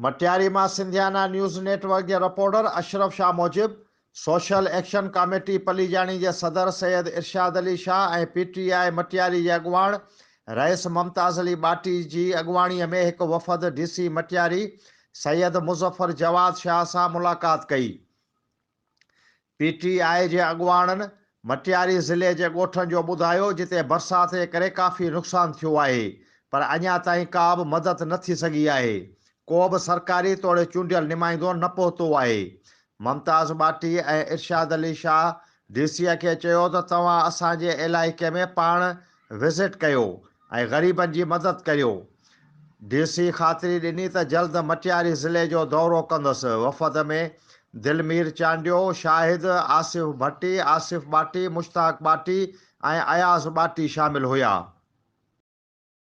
مٽياري مان Sindhiana news net work جي reporter Ashraf Shah موجب، سوشل ايڪشن ڪاميٽي پليجاڻي جي صدر Syed Irshad Ali Shah ۽ P T I Matiari جي اڳواڻ رئيس ممتاز علي ٻاٽي جي اڳواڻي ۾ هڪ وفد ڊي سي مٽياري سيد مظفر جواد شاهه سان ملاقات ڪئي. پي ٽي آء جي اڳواڻن مٽياري ضلعي جي ڳوٺن جو ٻڌايو جتي برسات جي ڪري ڪافي نقصان ٿيو آهي پر اڃا تائين ڪا به مدد نه ٿي سگهي آهي ڪو به سرڪاري توڙي چونڊيل نمائندو نه پهتو آهي ممتاز ٻاٽي ۽ ارشاد علي شاهه ڊي سي کي چيو ته توهان اسان جي علائقي ۾ پاڻ وزٽ ڪيو ۽ غريبن جي مدد ڪريو ڊي سي خاطري ڏني ته جلد مٽياري ضلعي جو دورو ڪندس، وفد ۾ دلمير چانڊيو، شاهد، آصف ڀٽي، آصف ٻاٽي، مشتاق ٻاٽي ۽ اياز ٻاٽي شامل هيا.